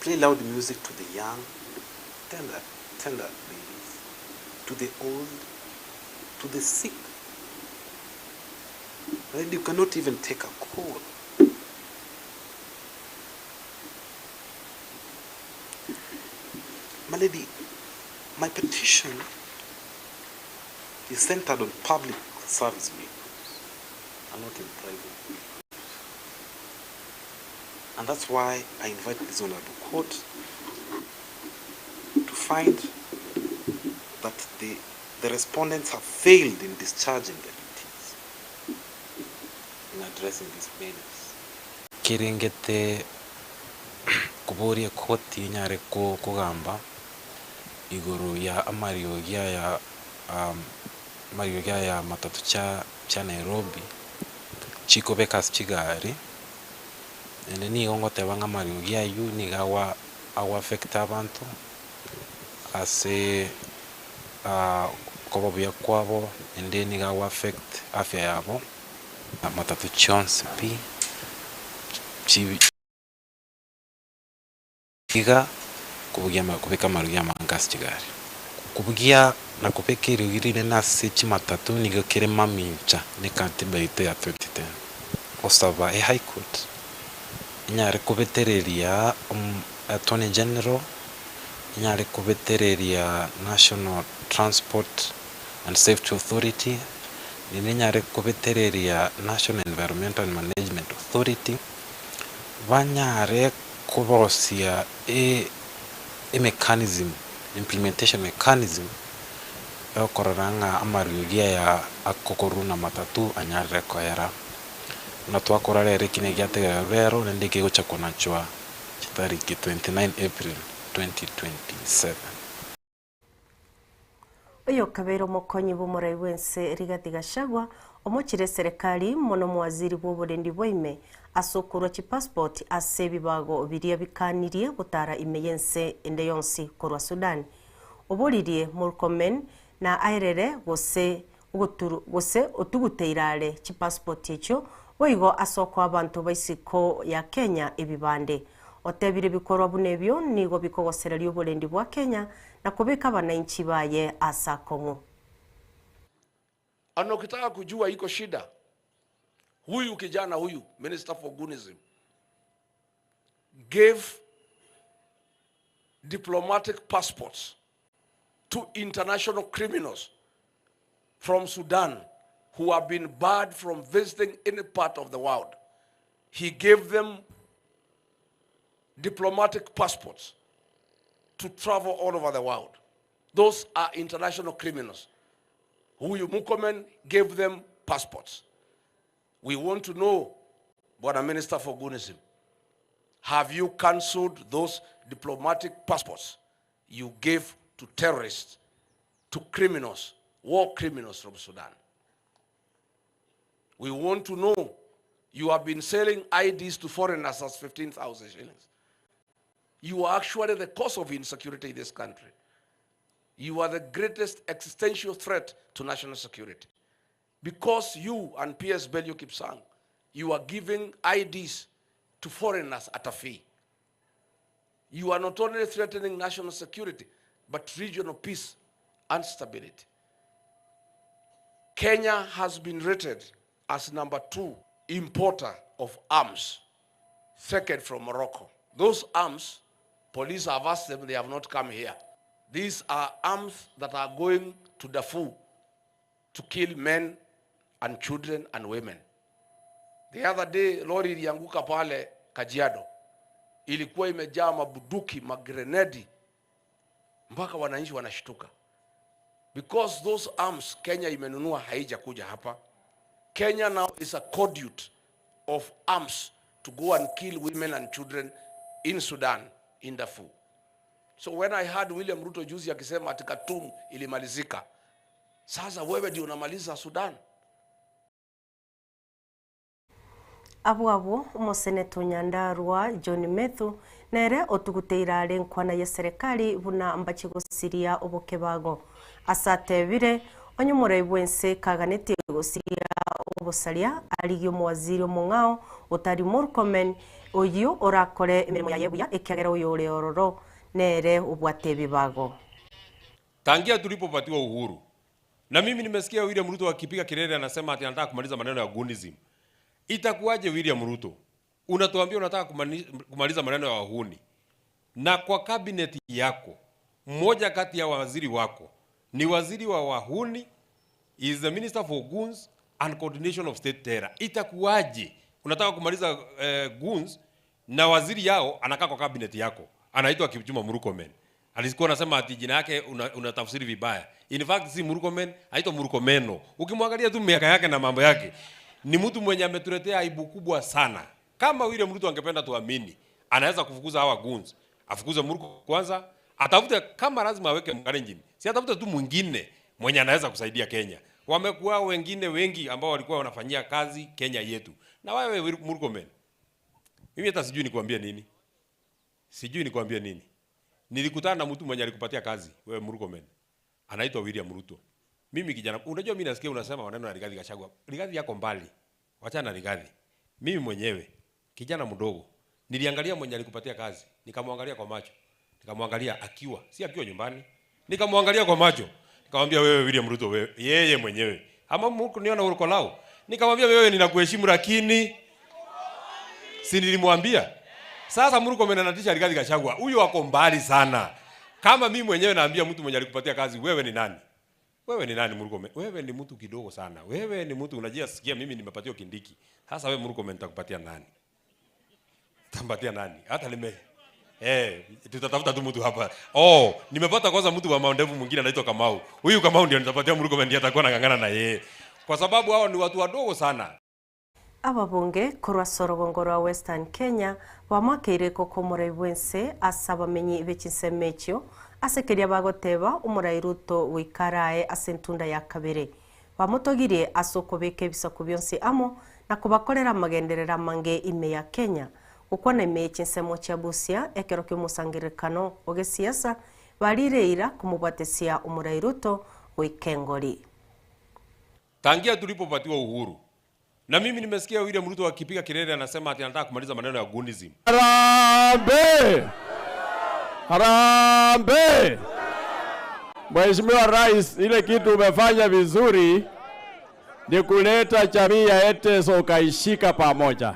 Play loud music to the young, tender, tender ladies, to the old, to the sick. Right? You cannot even take a call. My lady, my petition is centered on public service vehicles and not in private vehicles. And that's why I invite this honorable court to find that the respondents have failed in discharging their duties in addressing this menace. Kerengete koboria ekoti enyare kogamba igoro ya amariogi aya amariogi aya matatu chia chia Nairobi chikobeka ase chigari, naende nigo ngoteba ng'a amariogi aywo nigo agoa ago affect abanto ase okoba buya kwabo, naende nigo ago affect afya yabo, matatu chionsi pi chi iga kobugia kobeka amariogi amange ase chigari. Kobugia na kobeka eriogi rinene ase chimatatu nigo kere mamincha na ekatiba yaito ya 2010. Gosaba e High Court enyare kobetereria Attorney General, enyare kobetereria National Transport and Safety Authority, naende enyare kobetereria National Environmental and Management Authority, banyare korosia e emechanism, implementation mechanism, yokorora ng'a amariogi aya akokorwa na matatu anyarire koera. Buna twakora rero eki nigo giategererwa rero naende kegocha konachwa chitariki 29 April 2027. Oyokabeire omokonyi bw'omorai bw'ense Rigathi Gachagua omochire eserekari mono omowaziri bw'oborendi bwa ime ase okorua chipassport ase ebibago biria bikanirie gotara ime y'ense ende yonsi korwa Sudan. Oboririe Murkomen na aerere gose gose otuguteire are chipassport echio boigo ase okoa abanto ba isiko ya Kenya ebibande. Otebire bikorwa buna ebio nigo bikogosereria oborendi bwa Kenya na kobeka abanainchi baye ase akong'u. Na ukitaka kujua iko shida, huyu kijana huyu, Minister for Gunism, gave diplomatic passports to international criminals from Sudan who have been barred from visiting any part of the world. He gave them diplomatic passports to travel all over the world. Those are international criminals. Huyu Murkomen gave them passports. We want to know, Bwana Minister for Gunism, have you cancelled those diplomatic passports you gave to terrorists, to criminals, war criminals from Sudan? We want to know, you have been selling IDs to foreigners as 15,000 shillings. You are actually the cause of insecurity in this country. You are the greatest existential threat to national security. Because you and PS Belio Kipsang, you are giving IDs to foreigners at a fee. You are not only threatening national security, but regional peace and stability. Kenya has been rated as number 2 importer of arms, second from Morocco. Those arms, police have asked them, they have not come here. These are arms that are going to Darfur to kill men and children and women. The other day, lori ilianguka pale Kajiado. Ilikuwa imejaa mabuduki, magrenedi, mpaka wananchi wanashtuka. Because those arms Kenya imenunua haijakuja hapa. Kenya now is a conduit of arms to go and kill women and children in Sudan, in Darfur. So when I heard William Ruto juzi akisema ati Khartoum ilimalizika, sasa wewe ndio unamaliza Sudan. Abwo abwo, omoseneta o Nyandarua John Methu nere otuguteire are enkwana y'eserekari buna mbache gosiria obokebago. Ase atebire, onye omorai bw'ense kaganetie gosiria obosalia arigio mwaziri omong'ao otari Murkomen oyo orakore emirimo yaye buya ekiagera oyo ore ororo nere obwate ebibago. Tangia tulipopatiwa uhuru, na mimi nimesikia William Ruto akipiga kelele anasema ati anataka kumaliza maneno ya gunism. Itakuwaje William Ruto unatuambia unataka kumaliza maneno ya wahuni, na kwa kabineti yako mmoja kati ya waziri wako ni waziri wa wahuni, is the minister for goons and coordination of state terror. Itakuwaje unataka kumaliza goons na waziri yao anakaa kwa kabineti yako anaitwa Kipchumba Murkomen? Alikuwa anasema ati jina yake unatafsiri vibaya. In fact si Murkomen, anaitwa Murkomeno. Ukimwangalia tu miaka yake na mambo yake, ni mtu mwenye ametuletea aibu kubwa sana. Kama William Ruto angependa tuamini, anaweza kufukuza hawa goons. Afukuze Murko kwanza, atafute kama lazima aweke Mkalenjin. Si atafute tu mwingine mwenye anaweza kusaidia Kenya. Wamekuwa wengine wengi ambao walikuwa wanafanyia kazi Kenya yetu. Na wewe Murkomen, mimi hata sijui nikwambie nini. Sijui nikwambie nini. Nilikutana na mtu mwenye alikupatia kazi, wewe Murkomen. Anaitwa William Ruto. Mimi kijana, unajua mimi nasikia unasema maneno ya Rigathi Gachagua. Rigathi yako mbali. Wachana na Rigathi. Mimi mwenyewe kijana mdogo, niliangalia mwenye alikupatia kazi, nikamwangalia kwa macho. Nikamwangalia akiwa, si akiwa nyumbani. Nikamwangalia kwa macho. Nikamwambia wewe William Ruto, wewe yeye mwenyewe. Ama mkuniona uko lao. Nikamwambia wewe ninakuheshimu lakini si nilimwambia. Sasa Murkomen anatisha Rigathi Gachagua. Huyo ako mbali sana. Kama mimi mwenyewe naambia mtu mwenye alikupatia kazi, wewe ni nani? Wewe ni nani Murkomen? Wewe ni mtu kidogo sana. Wewe ni mtu unajia sikia mimi nimepatiwa Kindiki. Sasa wewe Murkomen nitakupatia nani? Nitampatia nani? Hata nime tutatafuta tu mtu hapa. Oh, nimepata kwanza mtu wa maondevu mwingine anaitwa Kamau. Huyu Kamau ndio nitapatia Murkomen, ndiye atakuwa anang'ang'ana na yeye. Kwa sababu hao ni watu wadogo sana. Ababunge korwa sorogongo rwa Western Kenya bamakeire koko murai bwense ase abamenyi b'echinsemo echio ase keria bagoteba omurai Ruto goikarae ase entunda ya kabere. Bamotogirie ase okobeka ebisaku bionsi amo na kobakorera amagenderera mange ime ya Kenya. Gokwana ime y'echinsemo chia Busia ekero kia omosangererekano ogesiasa barireira komobwatesia omurai Ruto goika engori. Tangia tulipopatiwa uhuru, na mimi nimesikia William Ruto akipiga kelele anasema ati anataka kumaliza maneno ya gunism. Harambee! Harambee! Mheshimiwa Rais, ile kitu umefanya vizuri ni kuleta jamii ya Eteso ukaishika pamoja.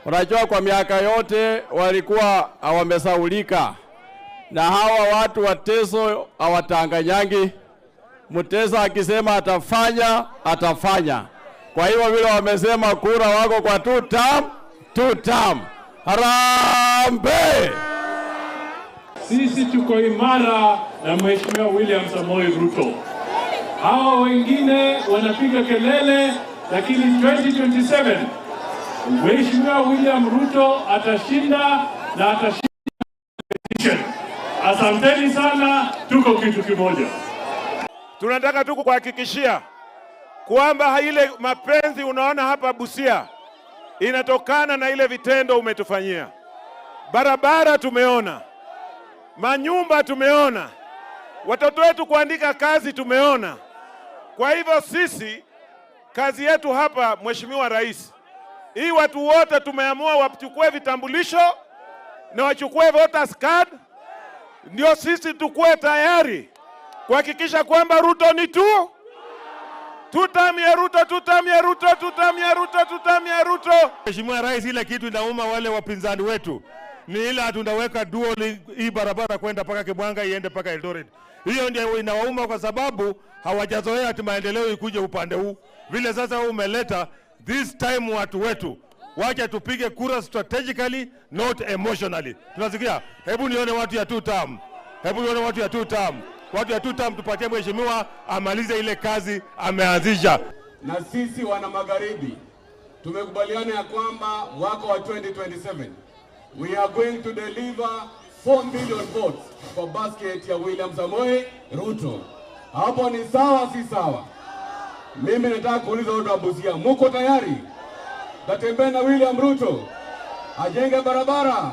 Unajua kwa miaka yote walikuwa hawamesaulika, na hawa watu wa Teso hawatanganyangi. Mteso akisema atafanya, atafanya. Kwa hivyo vile wamesema kura wako kwa two term, two term. Harambee! Sisi tuko imara na Mheshimiwa William Samoei Ruto. Hawa wengine wanapiga kelele, lakini 2027 Mheshimiwa William Ruto atashinda na atashinda petition. Asanteni sana, tuko kitu kimoja. Tunataka tu kukuhakikishia kwamba ile mapenzi unaona hapa Busia inatokana na ile vitendo umetufanyia. Barabara tumeona, manyumba tumeona, watoto wetu kuandika kazi tumeona. Kwa hivyo sisi kazi yetu hapa, Mheshimiwa Rais, hii watu wote tumeamua wachukue vitambulisho na wachukue voters card, ndio sisi tukue tayari kuhakikisha kwamba Ruto ni tu tutam ya Ruto, tutam ya Ruto, tutam ya Ruto, tutam ya Ruto. Mheshimiwa Rais, ile kitu inauma wale wapinzani wetu ni ile tunaweka dual hii barabara kwenda paka Kibwanga iende paka Eldoret. Hiyo ndio inawauma kwa sababu hawajazoea ati maendeleo ikuje upande huu. Vile sasa umeleta this time, watu wetu wacha tupige kura strategically, not emotionally. Tunasikia? Hebu nione watu ya two term. Hebu nione watu ya two term. Watu ya two term, tupatie mheshimiwa amalize ile kazi ameanzisha. Na sisi wana magharibi tumekubaliana ya kwamba mwaka wa 2027 we are going to deliver 4 million votes kwa basket ya William Samoei Ruto. Hapo ni sawa, si sawa? Mimi nataka kuuliza watu wa Busia, muko tayari? Tatembea na William Ruto ajenge barabara,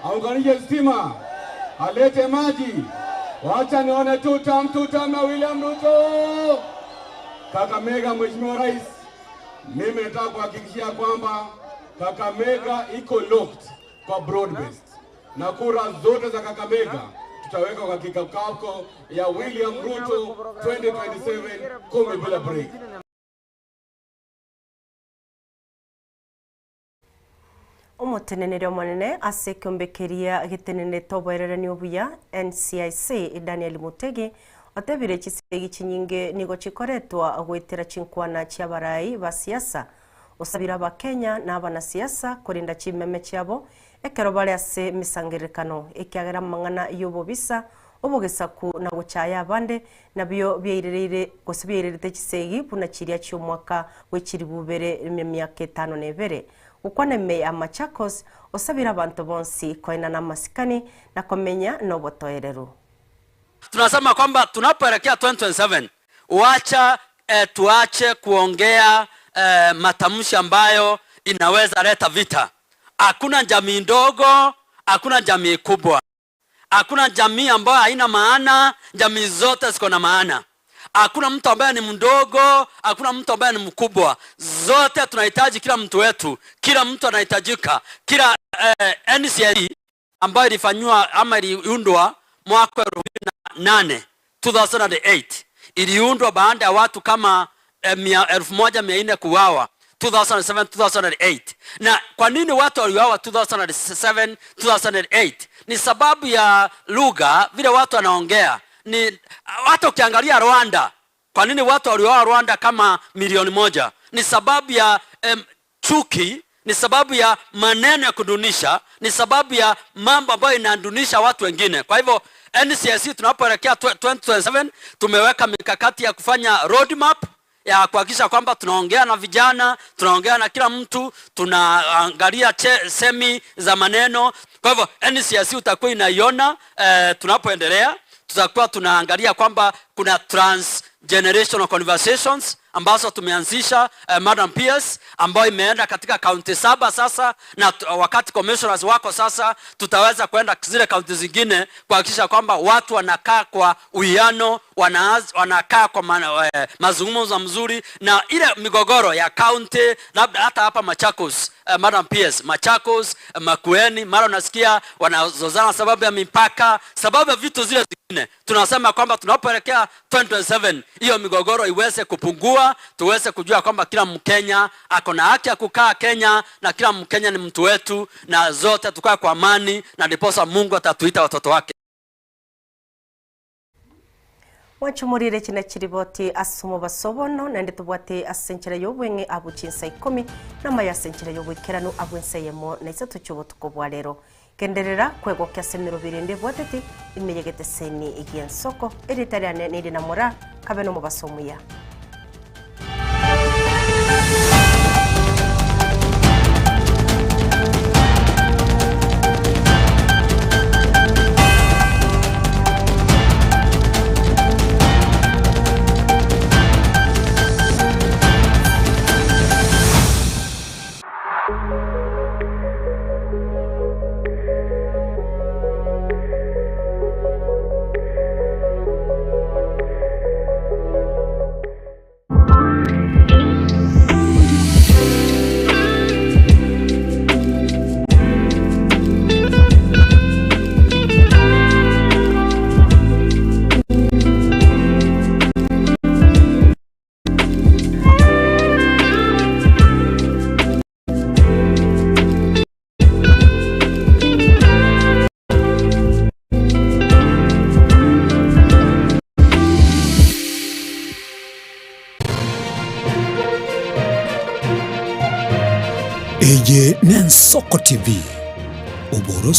aunganishe stima, alete maji. Wacha nione two term na William Ruto. Kakamega, Mheshimiwa Rais, Mimi nataka kuhakikishia kwamba Kakamega iko locked kwa broad based, na kura zote za Kakamega tutaweka kwa kikapu ya William Ruto 2027 10 bila break. Omotenenere omonene ase ekiombekeria gitenene toboererani obuya NCIC Daniel Mutegi otebire chisegi chinyinge nigo chikoretwa gwetera chinkwana chiabarai ba siasa osabira ba Kenya na abanasiasa kurinda chimeme chiabo ekero bare ase misangerekano ekiagera mang'ana y'obobisa obogesaku na gochaya abande nabyo byairerere gose chisegi buna chiria chi'omwaka gw'echiri bubere emyaka 52 ukwana meya Machakos osabira abantu bonsi koina na masikani na komenya nobotoereru. Tunasema kwamba tunapoelekea 2027 wacha tuache kuongea matamshi ambayo inaweza leta vita. Hakuna jamii ndogo, hakuna jamii kubwa. Hakuna jamii ambayo haina maana, jamii zote ziko na maana. Hakuna mtu ambaye ni mdogo, hakuna mtu ambaye ni mkubwa. Zote tunahitaji kila mtu wetu, kila mtu anahitajika. Kila NCIC ambayo ilifanywa ama iliundwa mwaka 2008, 2008, iliundwa baada ya watu kama 1400 kuuawa 2007, 2008. Na kwa nini watu waliuawa 2007, 2008? Ni sababu ya lugha, vile watu wanaongea. Ni hata ukiangalia Rwanda, kwa nini watu waliuawa Rwanda kama 1,000,000? Ni sababu ya chuki, ni sababu ya maneno ya kudunisha, ni sababu ya mambo ambayo inadunisha watu wengine. Kwa hivyo NCIC tunapoelekea 2027 tumeweka mikakati ya kufanya roadmap ya kuhakikisha kwamba tunaongea na vijana, tunaongea na kila mtu, tunaangalia semi za maneno. Kwa hivyo NCIC utakuwa inaiona tunapoendelea. Tutakuwa tunaangalia kwamba kuna transgenerational conversations ambazo tumeanzisha Madam PS, ambayo imeenda katika kaunti 7 sasa, na wakati commissioners wako sasa tutaweza kwenda zile kaunti zingine kuhakikisha kwamba watu wanakaa kwa uwiano, wanakaa kwa mazungumzo mzuri, na ile migogoro ya kaunti labda hata hapa Machakos, Madam PS, Machakos, Makueni, mara unasikia wanazozana sababu ya mipaka, sababu ya vitu zile zingine. Tunasema kwamba tunapoelekea 2027 hiyo migogoro iweze kupungua, tuweze kujua kwamba kila Mkenya ako na haki ya kukaa Kenya na kila Mkenya ni mtu wetu, na zote tukae kwa amani, na ndiposa Mungu atatuita watoto wake. Wachumurire china chiriboti asumo basobono nende tubwate asenchera yobwenge abuchinsa 10 na maya senchera yobwekerano abwenseyemo na isato chubotuko bwa lero kenderera kwego kya semero birinde bwateti imeyegete seni igiensoko eritariane niri na mora kabeno mubasomuya. Eye Nensoko TV. Oboroso.